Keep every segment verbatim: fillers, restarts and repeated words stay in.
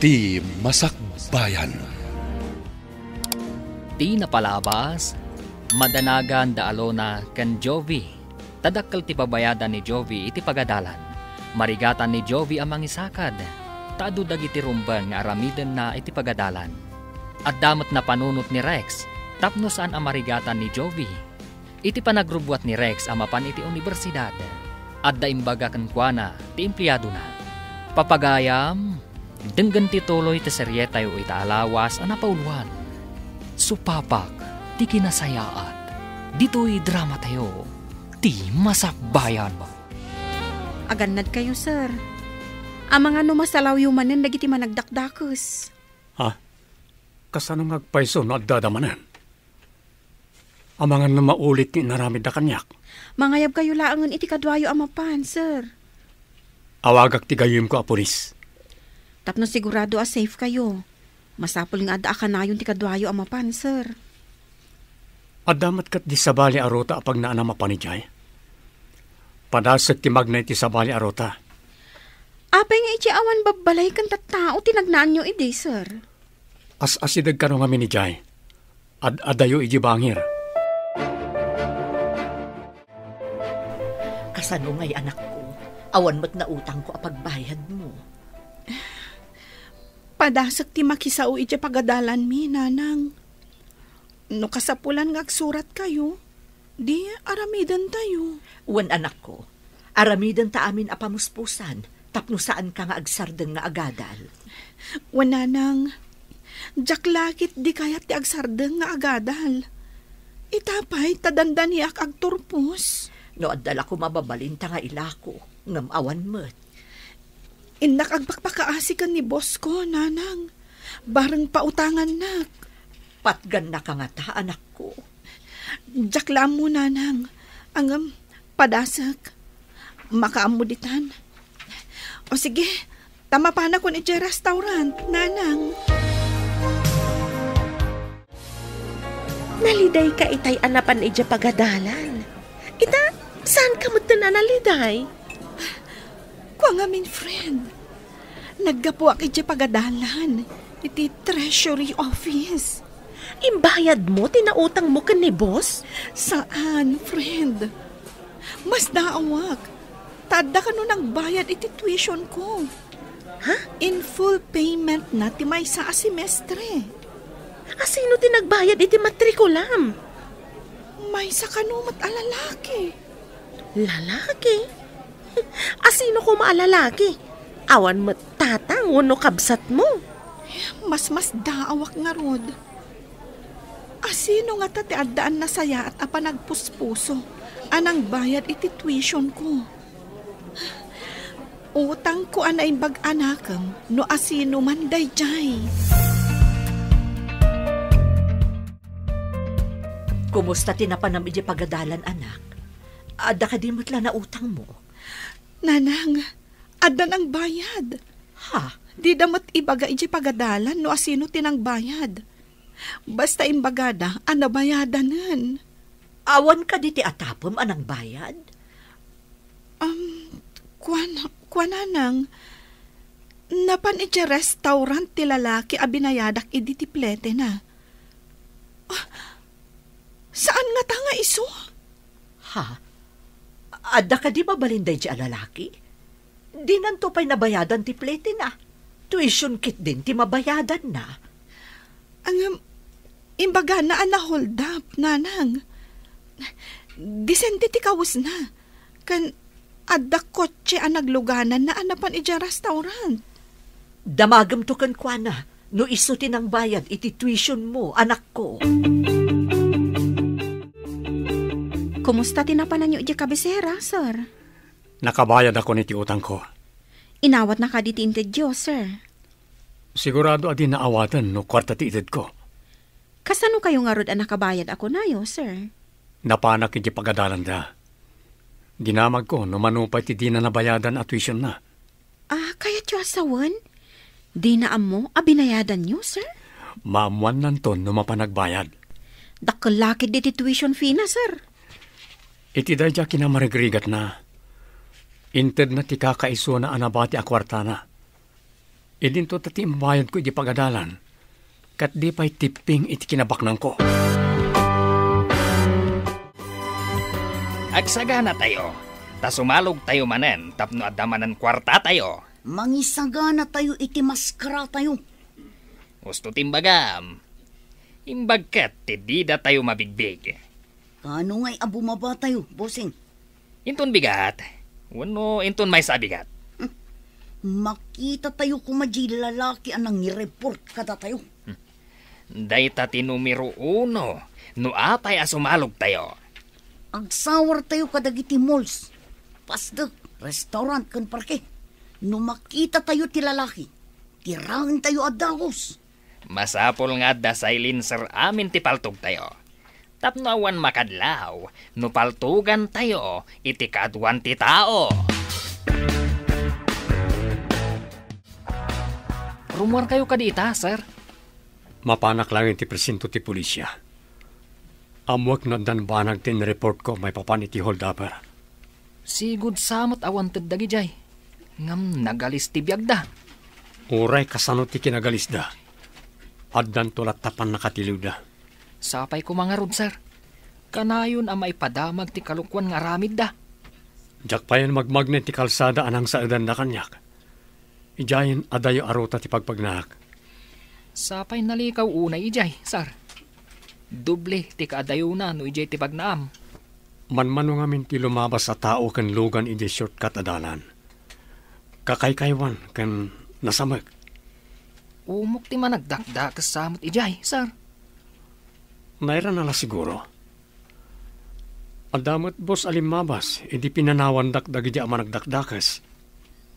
Ti Masakbayan. Ti napalabas, madanagan da Alona ken Jovi. Ta dakkel ti pabayadan ni Jovi iti pagadalan. Marigatan ni Jovi a mangisakad, ta adu dagiti rumbeng nga aramidenna iti pagadalan. Adda met napanunot ni Rex tapno saan a marigatan ni Jovi. Iti panagrubbuat ni Rex a mapan iti universidad, adda imbaga kenkuana ti empleadona. Papagayam, denggen ti tuloy ti serietayo ita a lawas a napauloan. Supapak ti kinasayaat. Ditoy dramatayo, ti Masakbayan. Agannadkayo, sir. Amangan no masalawyo manen dagiti managdakdakes. Ha? Kasano nga agpayso no addada manen? Amangan no maulit ti inaramidda kaniak. Mangayabkayo laengen iti kaduayo a mapan, sir. Awagak ti gayemko a pulis. Tapno sigurado a safe kayo, masapul nga adda a kanayon ti kaduayo a mapan, sir. Adda met ket di sabali a ruta a pagnaanam a mapan idiay. Padasek ti magna iti sabali a ruta. Apay nga iti awan babbalay ken tattao ti nagnaanyo idi, sir? As-asideg kano ngamin idiay. Ad-adayo iti bangir. Kasano ngay, anakko? Awan met nautangko a pagbayadmo. Padasek ti makisao iti pagadalanmi, nanang. No kasapulan nga agsuratkayo, di aramidentayo. Wen, anakko, aramidenta amin a pamuspusan tapno saanka nga agsardeng nga agadal. Wen, nanang, diak la ket di kayat ti agsardeng nga agadal. Ita pay ta dandaniak agturpos. No adda la koma mababalinta nga ilako, ngem awan met. Innak agpakpakaasi ken ni boss ko, nanang. Bareng pautangannak. Patgannaka ngata, anakko. Diak la ammo, nanang. Ngem, padasek. Makaammo ditan. O sige, ta mapanakon idiay restaurant, nanang. Nalidayka itay a napan idiay pagadalan. Ita, saanka metten a naliday? Kua ngamin, friend. Naggapuak idiay pagadalan iti treasury office. Imbayadmo ti nautangmo ken ni boss? Saan, friend. Mas daawak. Ta adda kano nagbayad iti tuition ko. Ha? In full payment na ti maysa a semestre. Asino ti nagbayad iti matrikulam? Maysa kano met a lalaki. Lalaki? Asino koma a lalaki? Awan met tatang wenno kabsatmo? Mas, mas daawak ngarud. Asino ngata ti addaan nasayaat a panagpuspuso a nangbayad iti tuition ko? Utangko a naimbag a nakem no asino man daydiay. Kumusta ti napanam idiay pagadalan, anak? Adda kadi met la nautangmo? Nanang, adda nangbayad. Ha? Dida met ibaga idiay pagadalan no asino ti nangbayad. Basta imbagada a nabayadanen. Awan kadi ti atapem a nangbayad? Um, kuan, kuan, nanang, napan idiay restaurant ti lalaki a binayadak idi ti pletena. Ah, saan ngata nga isu? Ha? Adda kadi mabalin daydiay a lalaki? Dinanto pay nabayadan ti pletena. Tuition kit din ti mabayadanna. Ngem, imbagana a na-hold up, nanang. Disente ti kawesna. Ken adda kotse a naglugananna a napan idiay restaurant. Damagemto kenkuana no isu ti nangbayad iti tuitionmo, anakko. Kumusta ti napananyo idiay kabisera, sir? Nakabayadakon iti utangko. Inawatna kadi ti intedyo, sir? Sigurado a dina awaten no kuarta ti itedko. Kasano kayo ngarud a nakabayad a kunayo, sir? Napanak iti pagadalanda. Dinamagko no mano pay ti dina nabayadan a tuitionna. Ah, kayatyo a sawen? Dina ammo a binayadanyo, sir? Maammuannanton no mapan agbayad. Dakkel la ketdi ti tuition fee na, sir. Iti daydiay a kinamarigrigatna, intedna ti kakaisuna a nabati a kuartana. Idinto ta ti imbayadko iti pagadalan, ket di pay tipping iti kinabaknangko. Agsaganatayo, ta sumalogtayo manen tapno adda manen kuartatayo. Mangisaganatayo iti maskaratayo. Husto ti imbagam. Imbag ket ti didatayo mabigbig. Kaano ngay a bumabatayo, bossing? Inton bigat, wenno inton maysa a bigat? Makitatayo koma diay lalaki a nangireport kadatayo. Dayta ti numero uno no apay a sumalogtayo. Agsawartayo kadagiti malls, pasdek, restaurant ken parke. No makitatayo ti lalaki, tiraentayo a dagus. Masapul nga adda silencer amin ti paltogtayo. Tapno awan makadlaw no paltogantayo iti kaaduan ti tao. Rummuarkayo kadi ita, sir? Mapanak laeng iti presinto ti pulisia. Ammoek no addan banag ti inreportko maipapan iti holdup. Sigud sa met a wanted dagidiay. Ngem nagalis ti biagda. Uray kasano ti kinagalisda, addanto latta pannakatiliwda. Sapay koma ngarud, sir. Kanayon a maipadamag ti kalokuan nga aramidda. Diak payen magmagna iti kalsada a nangsaedanda kaniak. Idiayen adayo a ruta ti pagpagnaak. Sapay nalikaw unay idiay, sir. Doble ti kaadayona no idiay ti pagnaam. Manmano ngamin ti lumabas a tao ken lugan idiay shortcut a dalan. Kakaykaywan ken nasamek. Umok ti managdakdakes sa met idiay, sir. Nairana la siguro. Adda met, boss, a limmabas idi pinanawandak dagidi a managdakdakes.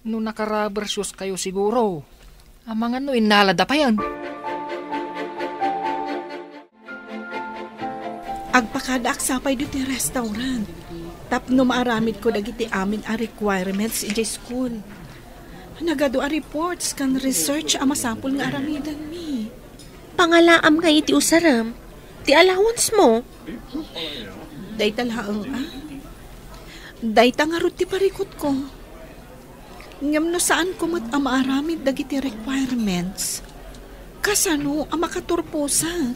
No nakarubber shoes kayo siguro, amangan no innalada payen. Agpakadaak sapay ditoy restaurant tapno maaramidko dagiti amin a requirements idiay school. Nagadu a reports ken research a masapul nga aramidenmi. Pangalaam nga iti usarem, ti allowance mo. Dayta laeng, a? Dayta ngarud ti parikutko. Ngem no saanko met a maaramid dagiti requirements, kasano a makaturposak?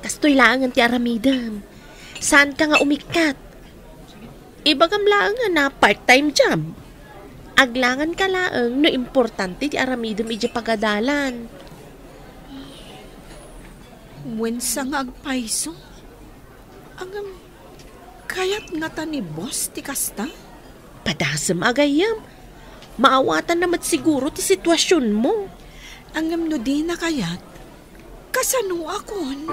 Kastoy laengen ti aramidem. Saanka nga umikkat. Ibagam laeng a part-time job. Aglanganka laeng no importante ti aramidem idiay pagadalan. Wen sa nga agpayso? Ngem, kayat ngata ni boss ti kasta? Padasem a gayyem. Maawatanna met siguro ti situasionmo. Ngem no dina kayat, kasanoakon?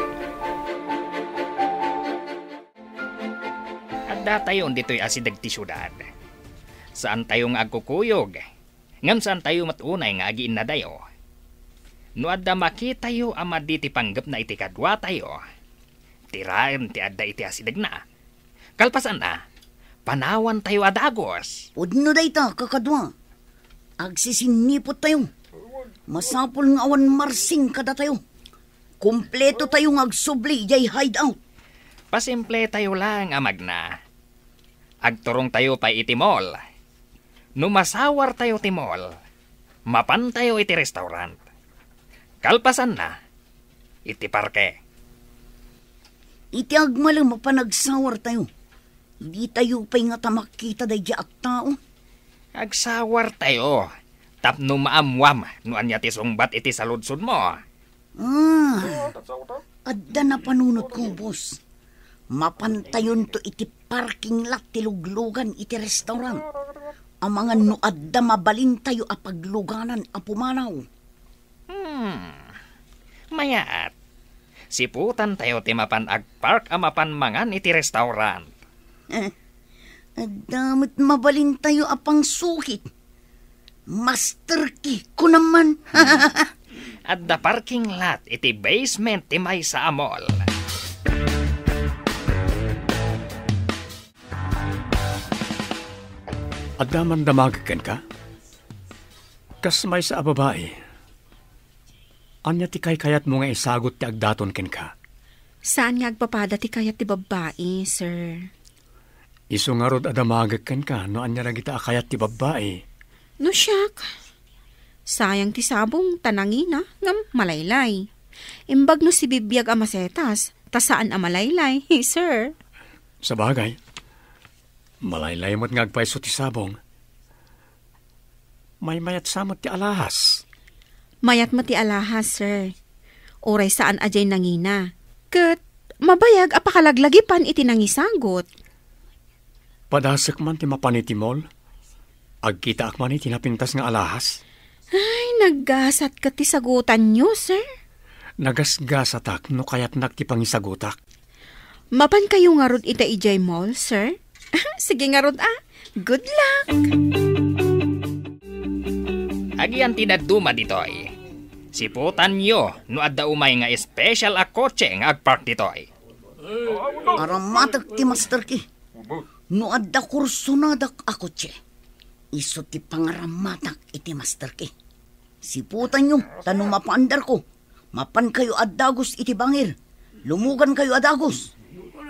Addatayon ditoy asideg ti siudad. Saantayo nga agkukuyog, ngem saantayo met unay nga agiinnadayo. No adda makitayo a madi ti panggepna iti kaduatayo, tiraen ti adda iti asidegna. Kalpasanna, panawantayo a dagus. Pudno dayta, kakadua. Agsisinniputayo. Masapul nga awan marsing kadatayo. Kumpletotayo nga agsubli idiay hideout. Pasimpletayo laeng a magna. Agturongtayo pay iti mall. No masawartayo ti mall, mapantayo iti restaurant. Kalpasanna, iti parke. Iti agmalem a panagsawartayo, ditayo pay ngata makita daydiay a tao. Agsawartayo tapno maammuam no ania ti sungbat iti saludsodmo. Ah, adda napanunotko, boss. Mapantayonto iti parking lot ti luglugan iti restaurant. Amangan no adda mabalintayo a pagluganan a pumanaw. Hmm. Mayat. Siputantayo ti mapan agpark a mapan mangan iti restaurant. Eh, adda met mabalintayo a pangsukit. Master key, kunam man. Adda parking lot iti basement ti maysa a mall. Adda man damagek kenka? Kas maysa a babai, ania ti kaykayatmo nga isagut ti agdaton kenka? Saan nga agpapada ti kayat ti babbai, sir. Isu ngarud a damagek kenka no ania dagita a kayat ti babbai. No siak, Sayang ti sabong, ta nangina, ngem malaylay. Imbag no sibibiag a masetas, ta saan a malaylay, sir. Sabagay, malaylay met nga agpayso ti sabong. Maymayat sa met ti alahas. Mayat met ti alahas, sir. Uray saan a diay nangina. Ket mabayag a pakalaglagipan iti nangisagut. Padasek man ti mapan iti mall. Agkitaak man iti napintas nga alahas. Ay, naggasat ket ti sagutanyo, sir. Nagasgasatak no kayatnak ti pangisagutak. Mapankayo ngarud ita idiay mall, sir? Sige ngarud, ah. Good luck! Agian ti dadduma ditoy. Siputanyo no adda umay nga special a kotse nga agpark ditoy. Aramatek ti master key. No adda kursonadak a kotse, isu ti pangaramatak iti master key. Siputanyo, ta no mapaandarko, mapankayo a dagus iti bangir. Lumugankayo a dagus.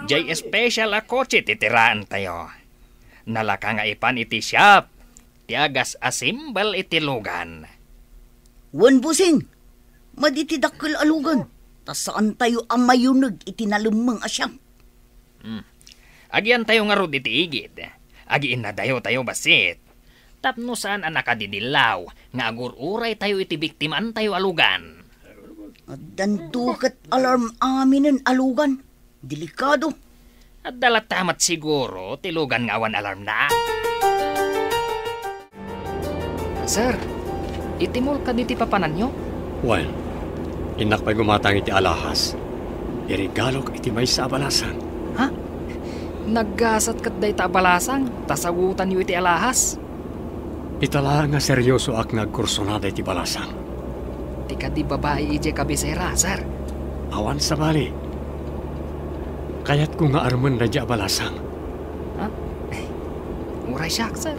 Jay special a kotse ti tiraentayo. Nalaka nga ipan iti shop ti agas-assemble iti lugan. Wen, bossing, madi ti dakkel a lugan, ta saantayo a mayuneg iti nalemmeng a shop. Hmm. Agiantayo ngarud iti igid. Agiinnadayotayo bassit. Tapno saan a nakadidillaw nga agur-uraytayo iti biktimantayo a lugan. Addanto ket alarm aminen a lugan. Delikado. Adda latta met siguro ti lugan nga awan alarmna. Sir, iti mall kadi ti papananyo? Wen, innak pay gumatang iti alahas. Iregalok iti maysa a balasang. Ha? Naggasat ket dayta a balasang, ta sagutanyo iti alahas. Ita laeng nga seryosoak nga agkursunada iti balasang. Ti kadi babai idiay kabisera, sir. Awan sabali. Kayatko nga armen daydiay a balasang. Ha? Ay, uray siak, sir.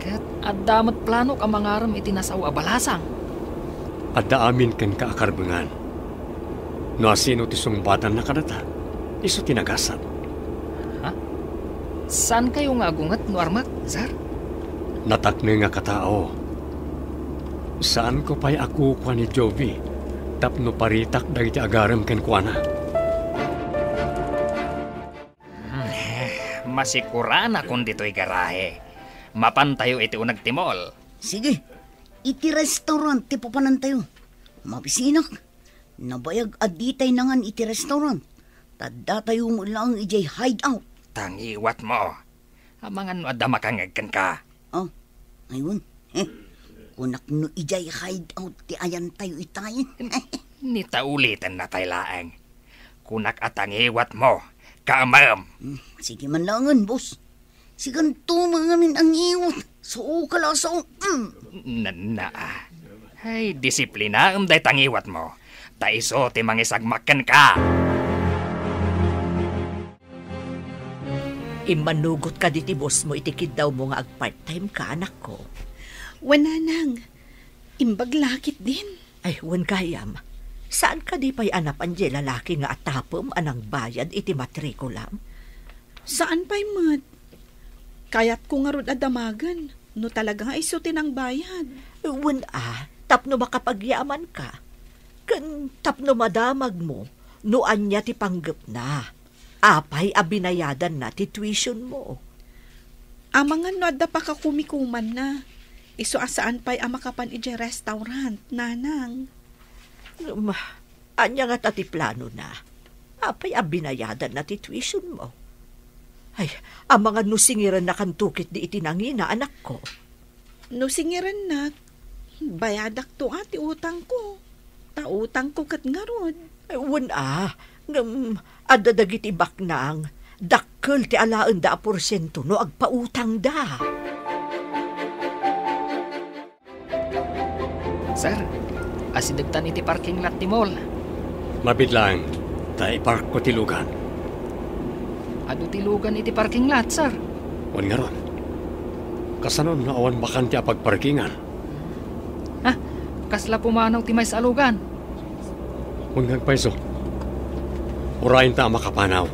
Ket adda met planok a mangarem iti nasao a balasang. Adda amin kenka a karbengan. No asino ti sungbatanna kadata, isu ti nagasat. Ha? Saankayo nga agunget no armek, sir? Natakneng a katao. Saanko pay a kukua ni Jovi tapno paritak dagiti agarem kenkuana. Hmm, masikuranakon ditoy garahe. Mapantayo iti uneg ti mall. Sige, iti restaurant ti papanantayo. Mabisinak, nabayag a ditay nangan iti restaurant. Ta datayo met laeng idiay hideout. Tangiwatmo. Amangan no adda makangngeg kenka. Oh, aywan. Heh, kunak no idiay hideout ti ayantayo itayen. Ni ta ulitennatay laeng. Kunak a tangiwatmo, kaamem. Hmm, sige man laengen, boss. Siganto mangamin a ngiwat. Sao ka la, sao. Hmm. Nanna. Ay, disiplinaem dayta ngiwatmo. Ta isu ti mangisagmak kenka. Immanugot kadi ti bossmo iti kiddawmo nga agpart-time ka, anakko? Wen, nanang. Imbag la ketdin. Ay, wen gayam. Saan kadi pay a napan diay lalaki nga atapem a nangbayad iti matrikulam? Saan pay met. Kayatko ngarud a damagen no talaga nga isu ti nangbayad. Wen a, tapno makapagyamanka. Ken tapno madamagmo no ania ti panggepna. Apay a binayadanna ti tuitionmo? Amangan no adda pakakumikumanna. Isu a saan pay a makapan idiay restaurant, nanang. Ngem, ania ngata ti planona? Apay a binayadanna ti tuitionmo? Ay, amangan no singirennakanto ketdi iti nangina, anakko. No singirennak, bayadakto a ti utangko. Ta utangko ket ngarud. Ay, wen a, ngem adda dagiti baknang, dakkel ti alaenda a porsiento no agpautangda. Sir, asidegtan iti parking lot ti mall. Mabiit laeng, ta iparkko ti lugan. Adu ti lugan iti parking lot, sir. Wen ngarud, kasano no awan bakante a pagparkingan? Ha? Kasla pumanaw ti maysa a lugan. Wen nga agpayso. Urayenta a makapanaw.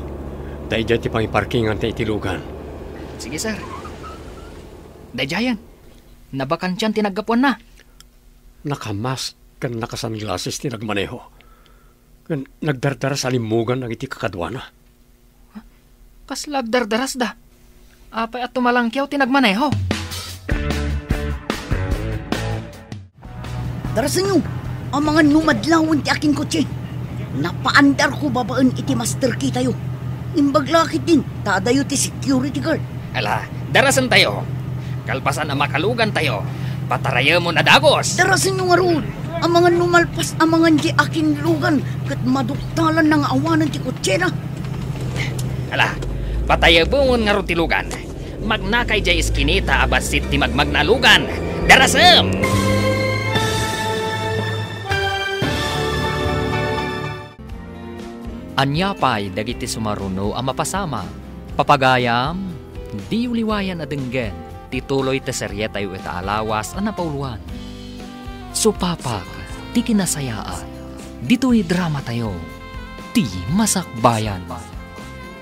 Ta idiay ti pangiparkinganta iti lugan. Sige, sir. Daydiayen. Nabakantian ti naggapuanna. nakamask ken nakasunglasses ti nagmaneho. Ken nagdardaras a limmugan dagiti kakaduana. Kasla agdardarasda? Apay a tumalangkiaw ti nagmaneho? Darasenyo, amangan no madlawen ti akinkotse. Napaandarko babaen iti master key tayo. Imbag la ketdin, ta adayo ti security guard. Ala, darasentayo. Kalpasan a makalugantayo, patarayemon a dagus. Darasenyo ngarud, amangan no malpas amangan di akinlugan ket maduktalanna nga awanen ti kotsena. Ala, patayemon ngarud ti lugan. Magnakay diay iskinita a bassit ti magmagna a lugan. Darasem! Ania pay dagiti sumaruno a mapasamak? Papagayam, diyo liwayan a denggen ti tuloy ti serietayo ita a lawas a napauluan. Supapak ti kinasayaat. Ditoy dramatayo, ti Masakbayan.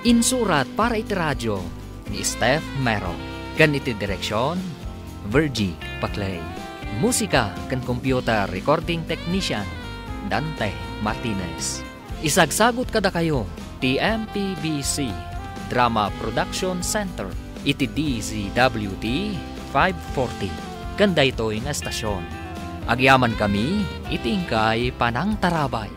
Insurat para iti radio ni Steph Mero, ken iti direksion, Virgie Paclay. Musika ken computer recording technician, Dante Martinez. Isagsagut kadakayo ti M P B C Drama Production Center iti D Z W T five forty ken daytoy nga estasion. Agyamankami iti inkay panangtarabay.